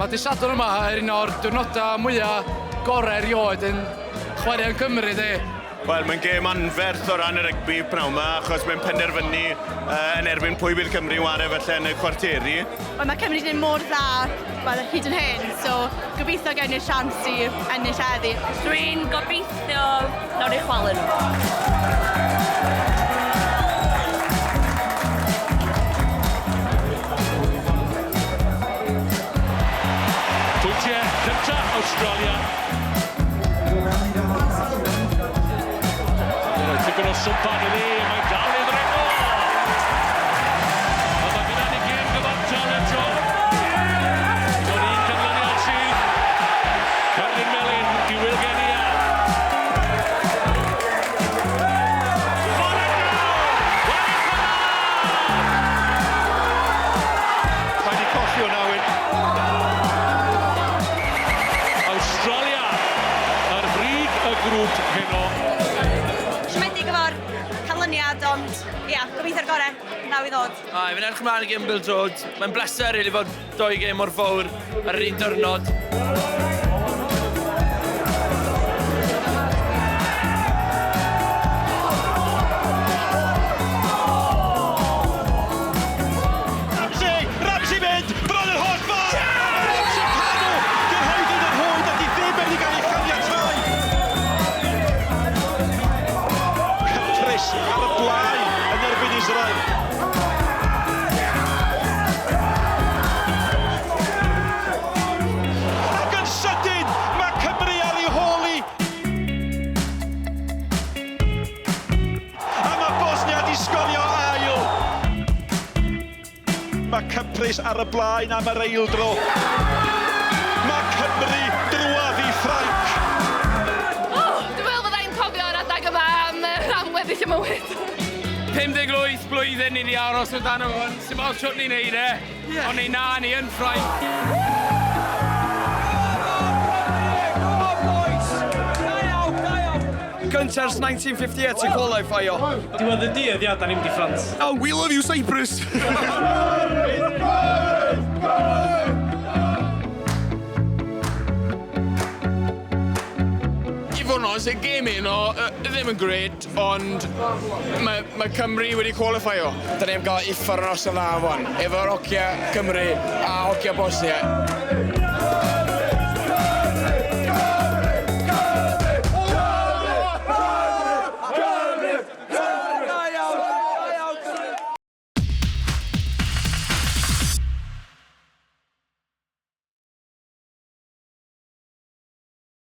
Mae dydd Sadwrn yma yn un o'r diwrnodau mwyaf gorau erioed yn chwaraeon Cymru, di. Wel, mae'n gêm anferth o ran y rygbi pnawn 'ma, achos mae'n penderfynu uh, yn erbyn pwy bydd Cymru yn ware felly yn y cwarteri. Wel, mae Cymru wedi gwneud mor dda wel, hyd yn hyn, so gobeithio gewn ni'r siawns i ennill heddi. Dwi'n gobeithio nawn ni chwalu nhw. Pwyntiau cyntaf Awstralia. Rhoi tipyn o swmpan iddi, mae'n dal i ddringo! A mae gyda ni gêm gyfartal eto. Ond un canlyniad sydd. Cerdyn Melyn i Will Genia. Mae wedi colli hwnna, Wyn. Awstralia ar frig y grŵp heno. Siomedig efo'r canlyniad, ond ia, gobeithio'r gorau naw i ddod. Ai, fi'n edrych ymlaen i gêm bêl-droed. Mae'n bleser rili fod dou gêm mor fawr ar yr un diwrnod. Ramsey! Ramsey mynd! Bron yr holl ffordd! Ramsey Kanu! Gyrhaeddodd yr hwyd a di ddim wedi cael ei chaniatáu! Cyprus ar y blaen yn erbyn Israel. Ac yn sydyn, mae Cymru ar ei hôl hi. A mae Bosnia di sgorio ail. Mae Cyprus ar y blaen am yr eildro. Mae Cymru drwadd i Ffrainc. Oh, dwi'n meddwl fydda i'n cofio'r adag yma am, am weddill y mywyd. 58 blwyddyn ni 'di aros amdano hwn. Sim ots shwt ni'n neud e. Ond ni na ni yn Ffrainc. Gynta ers 1958 i qualify-o. Diwedd y dydd, ia, da ni'n mynd i France. Oh, we love you, Cyprus! I fod yn onest, y gêm heno ddim yn grêt, ond mae, mae Cymru wedi qualify-o. Da ni am gael uffar o noson dda fo'n, efo'r hogia Cymru a hogia Bosnia.